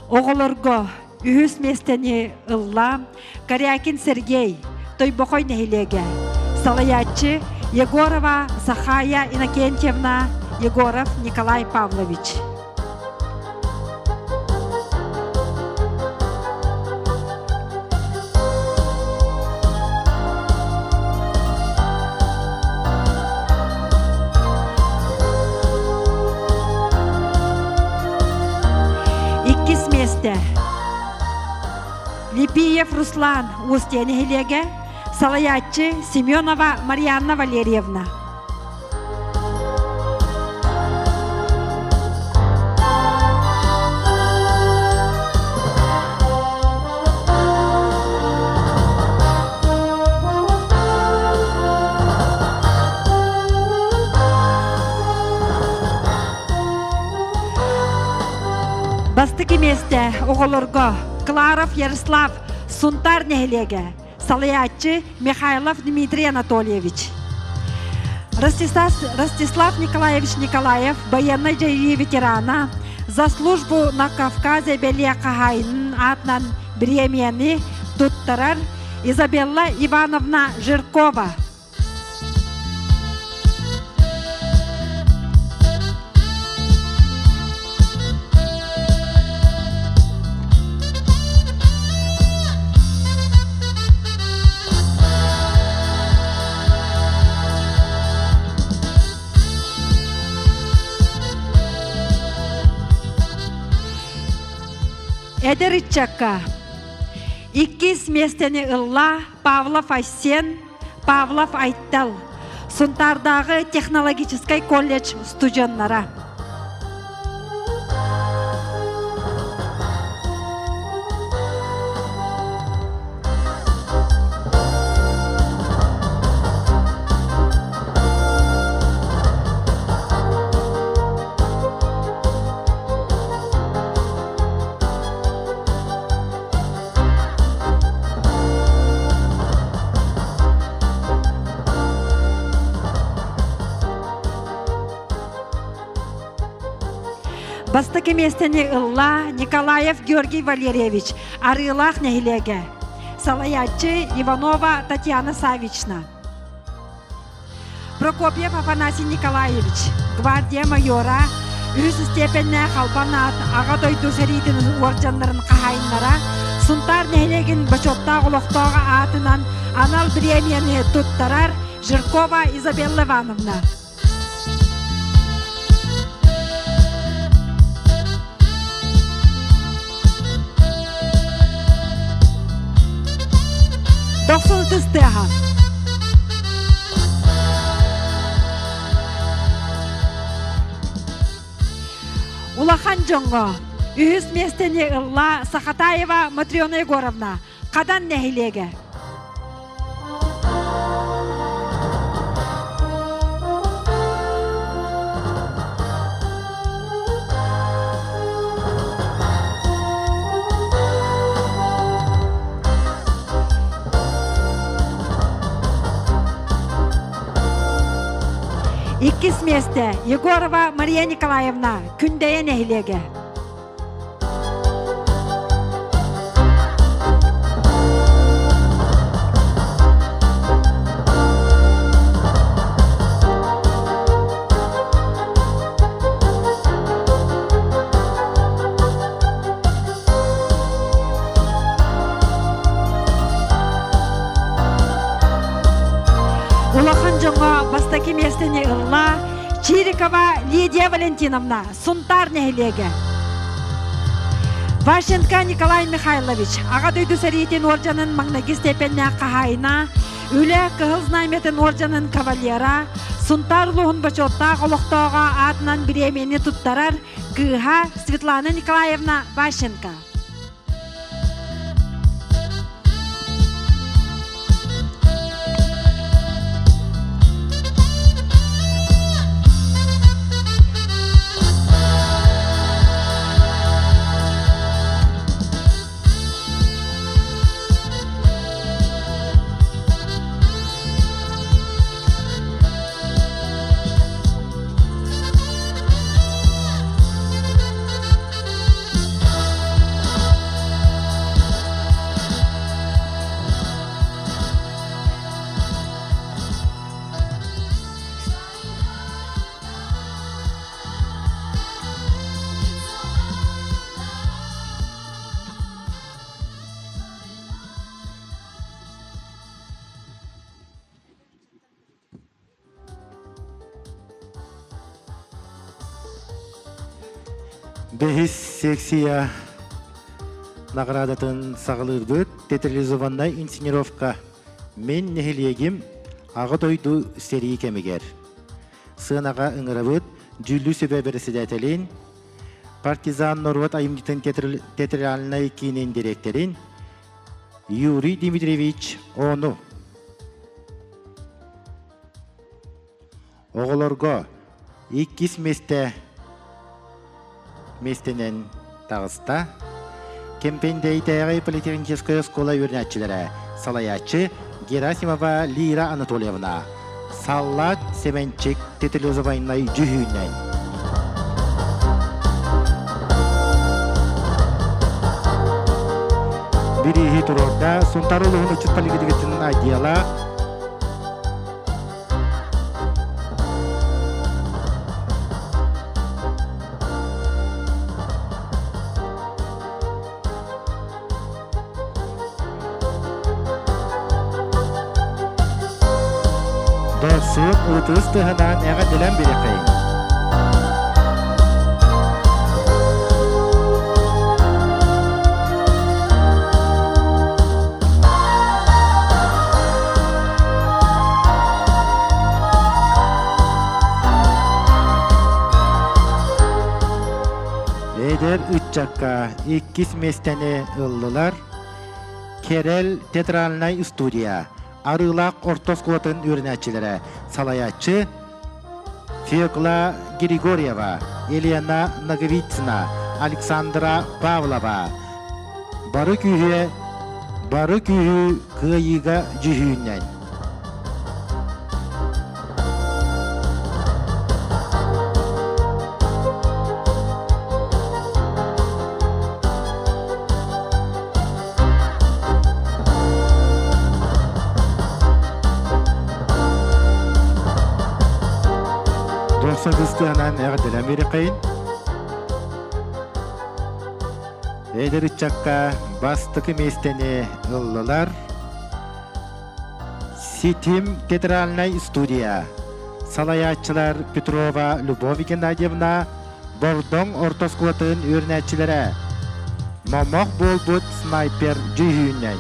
Оҕолорго үһүс миэстэни ылла Корякин Сергей, Тойбохой нэһилиэгэ. Салайааччы Егорова Сахая Иннокентьевна, Егоров Николай Павлович. Иккис миэстэ Липиев Руслан Устья нэһилиэгэ, салайааччы Семенова Марианна Валерьевна. Бастакы миэстэ оҕолорго Кларов Ярослав Сунтаар нэһилиэгэ, салайааччы Михайлов Дмитрий Анатольевич. Ростислав, Ростислав Николаевич Николаев, байыаннай дьайыы ветерана, за службу на Кавказе бэлиэ хаһаайынын аатынан бириэмийэни туттарар Изабелла Ивановна Жиркова. Эдэр ыччакка иккис миэстэни ылла Павлов Айсен, Павлов Айтал, Сунтаардааҕы технологическай колледж студеннара. Бастакы миэстэни ылла Николаев Георгий Валерьевич, Арыылаах нэһилиэгэ. Салайааччы Иванова Татьяна Савична. Прокопьев Афанасий Николаевич, гвардия майора, үһүс степеннээх албан аат Аҕа дойду сэриитин уордьаннарын хаһаайыннара, Сунтаар нэһилиэгин бочуоттаах олохтооҕо аатынан анал бириэмийэни туттарар Жиркова Изабелла Ивановна. Дохсун ытыс тыаһа. Улахан дьоҥҥо үһүс миэстэни ылла Сахатаева Матрена Егоровна, Хадан нэһилиэгэ. Иккис миэстэ Егорова Мария Николаевна, Күндэйэ нэһилиэгэ. Улахан дьоҥҥо бастакы миэстэни ылла Чирикова Лидия Валентиновна, Сунтаар нэһилиэгэ. Ващенко Николай Михайлович, Аҕа дойду сэриитин уордьанын маҥнайгы степеннээх хаһаайына, Үлэ Кыһыл Знамятын уордьанын кавалера, Сунтаар улууһун бочуоттаах олохтооҕо аатынан бириэмийэни туттарар кыыһа Светлана Николаевна Ващенко. Бэһис секция наҕараадатын саҕалыырбыт театрализованнай инсценировка «Мин нэһилиэгим Аҕа дойду сэрии кэмигэр» сыанаҕа ыҥырабыт дьүүллүүр сүбэ бэрэссэдээтэлин, партизан норуот айымньытын театральнай киинин дириэктэрин Юрий Дмитриевич Ону. Оҕолорго иккис миэстэ миэстэнэн таҕыста. Кэмпэндээйитээҕи политехническай оскуола үөрэнээччилэрэ салайааччы Герасимова Лира Анатольевна, Саллаат Сэмэнчик театрализованнай дьүһүүнэн. Бирииһи туруорда Сунтаар улууһун учут политикатын отдела Дохсун ытыс тыһынан эҕэрдэлэн бириэхэйин. ыччакка иккис миэстэни ыллылар Кэрэл театральнай студия Арыылаах орто оскуолатын үөрэнээччилэрэ салайааччы Фекла Григорьева, Елена Ноговицына, Александра Павлова бары күүһү бары күүһү кыайыыга дьүһүүннэн. Дохсун кыстыанан эҕэрдэлэн биэриэххэйин. Эдэр ыччакка бастакы миэстэни ыллылар. Ситим театральнай студия. Салайааччылар Петрова Любовь Геннадьевна, Бордоҥ орто оскуолатын үөрэнээччилэрэ Момох буолбут снайпер дьүһүүнэн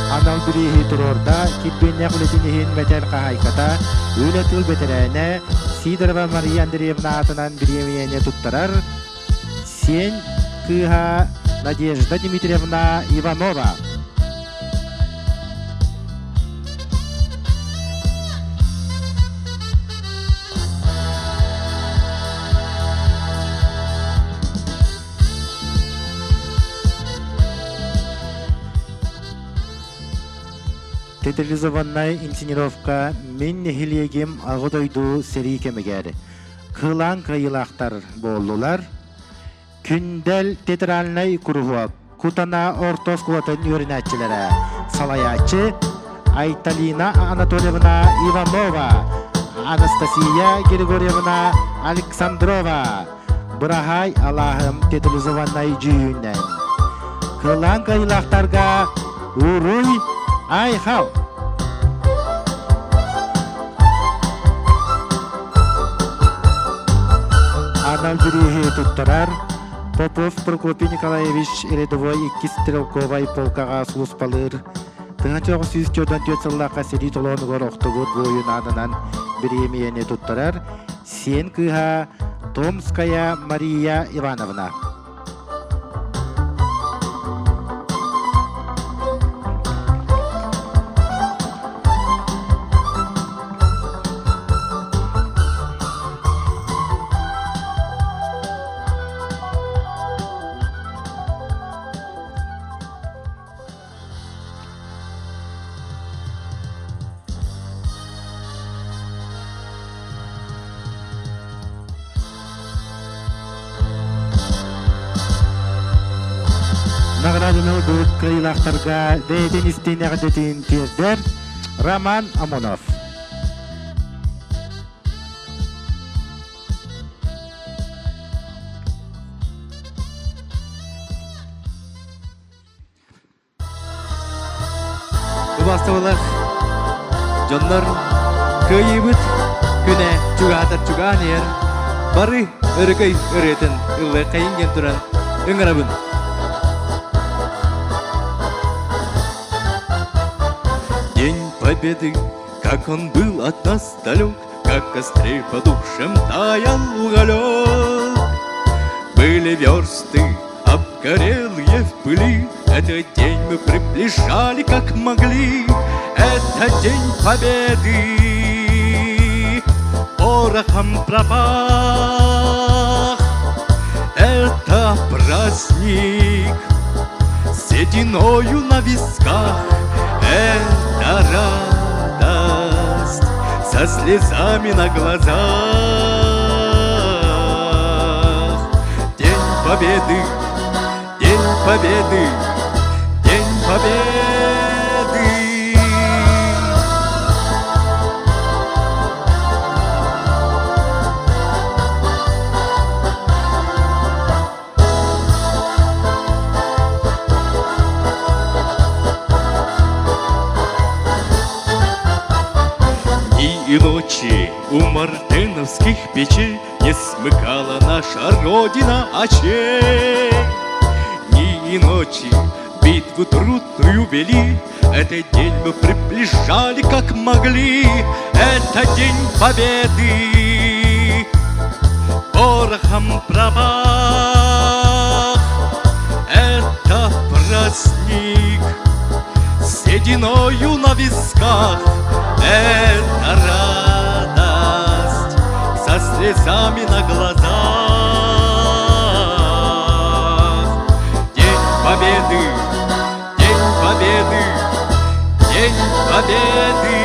Анал бирииһи туруорда килбиэннээх үлэтин иһин мэтэл хаһаайката, үлэ тыл бэтэрээнэ Сидорова Мария Андреевна аатынан бириэмийэни туттарар сиэн кыыһа Надежда Дмитриевна Иванова. Театрализованнай инсценировка «Мин нэһилиэгим Аҕа дойду сэрии кэмигэр» кылаан кыайыылаахтар буоллулар. Күндэл театральнай куруһуок Кутана орто оскуолатын үөрэнээччилэрэ салайааччы Айталина Анатольевна Иванова, Анастасия Григорьевна Александрова Быраһаай алааһым театрализованнай дьүһүннэн кылаан кыайыылаахтарга Уруй Айхал! Анал бирииһи туттарар Попов Прокопий Николаевич рядовой иккис стрелковай полкаҕа сулууспалыыр 1944 сыллаахха сэрии толоонугар охтубут буойун аатынан бириэмийэни туттарар сиэн кыыһа Томская Мария Ивановна. Наҕарааданы ылбыт кыайыылаахтарга бэйэтин истиҥ эҕэрдэтин тиэрдэр Роман Амонов. Убастабылах дьоннор кыайыыбыт күнэ чугаатар чугаан иһэр бары өрөкөй ырыатын ыллыаххайын диэн туран ыҥырабын. День Победы, как он был от нас далек, Как кострей по душам таял уголек. Были версты, обгорелые в пыли, Этот день мы приближали, как могли. Это день победы, порохом пропах. Это праздник, сединою на висках. Это радость со слезами на глазах. День Победы, День Победы, День Победы! Дни и ночи у мартеновских печей Не смыкала наша Родина очей. Дни и ночи битву трудную вели, Этот день мы приближали, как могли. Это день победы. порохом пропах. Это праздник с сединою на висках, это радость со слезами на глазах. День Победы, День Победы, День Победы!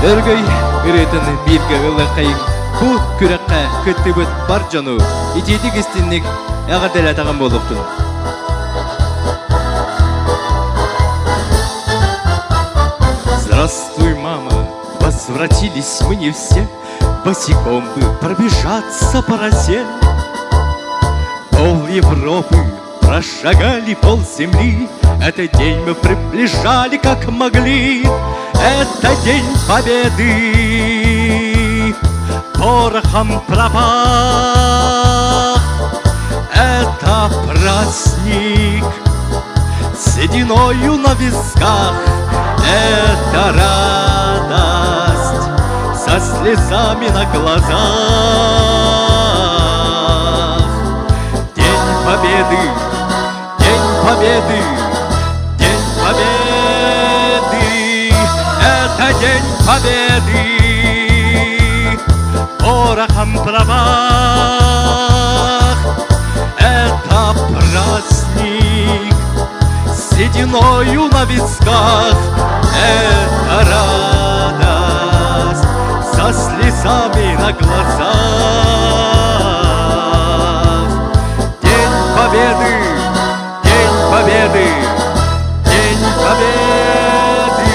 Өргөй ырыатын бииргэ ыллыаххайыҥ бу күрэххэ кыттыбыт бар дьону итиитик истинник эҕэрдэлээтэҕим буолуохтун. Здравствуй, мама, возвратились мы не все, Босиком бы пробежаться по росе. Пол Европы прошагали, пол земли, Этот день мы приближали, как могли. Это день победы, порохом пропах. Это праздник с сединою на висках, Это радость со слезами на глазах. День Победы, День Победы, День Победы, это День Победы, порохом пропах. Это праздник с сединою на висках, это радость со слезами на глазах. День Победы, День Победы, День Победы!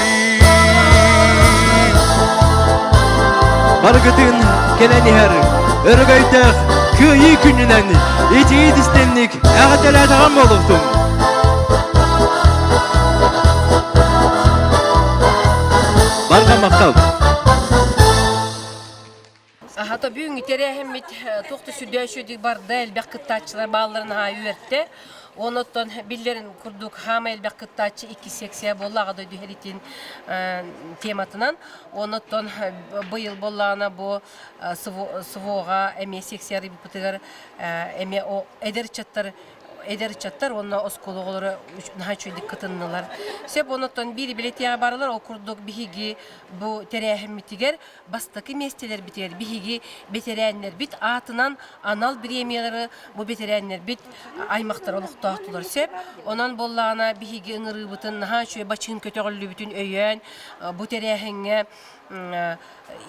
Барыгытын кэлэн иһэр өрөгөйдөөх кыайыы күнүнэн итии истинник эҕэрдэлээтэҕим буолуохтун! Барҕа махтал! Аһата бүгүҥҥү тэрээһиммит туох да сүрдээх барда, элбэх кыттааччылар баалларын аһаа үөртэ. Онуттан биллэрин курдук хаама элбэх кыттааччы икки секция буолла аҕа дойду иһэритин тематынан. Онуттан быйыл буоллаҕына бу СВО-ҕа эмиэ секция арыйбыппытыгар эмиэ эдэр ыччаттар эдэр ыччаттар уонна оскуола оҕолоро наһаа үчүгэйдик кытыннылар. Сөп онуттан биир билетиэҕэ барылар ол курдук биһиги бу тэрээһиммитигэр бастакы миэстэлэрбитигэр биһиги бэтэрээннэрбит аатынан анал бириэмийэлэри бу бэтэрээннэрбит аймахтара олохтоохтулар сөп. Онон буоллаҕына биһиги ыҥырыыбытын наһаа үчүгэй бачыым көтөҕүллүбүтүн өйөөн бу тэрээһиҥҥэ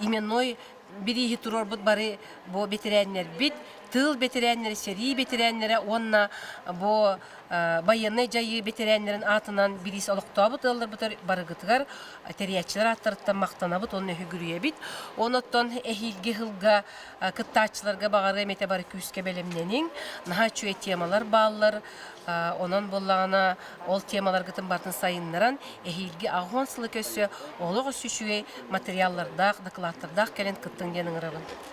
именной бирииһи туруорбут бары бу бэтэрээннэрбит, тыыл бэтэрээннэрэ, сэрии бэтэрээннэрэ уонна бу байыаннай дьайыы бэтэрээннэрин аатынан бириис олохтообут ыалларбытыгар барыгытыгар тэрийээччилэр ааттарыттан махтанабыт уонна үһүгүрүйэбит. Онуттан эһиилги сылга кыттааччыларга баҕарыам этэ бары күүскэ бэлэмнэниҥ. Наһаа үчүгэй темалар бааллар. Онон буоллаҕына ол темаларгытын барытын сайыннаран эһиилги аҕыс сылы көрсө олох өссө үчүгэй материаллардаах, докладтардаах кэлэн кыттыҥ диэн ыҥырабын.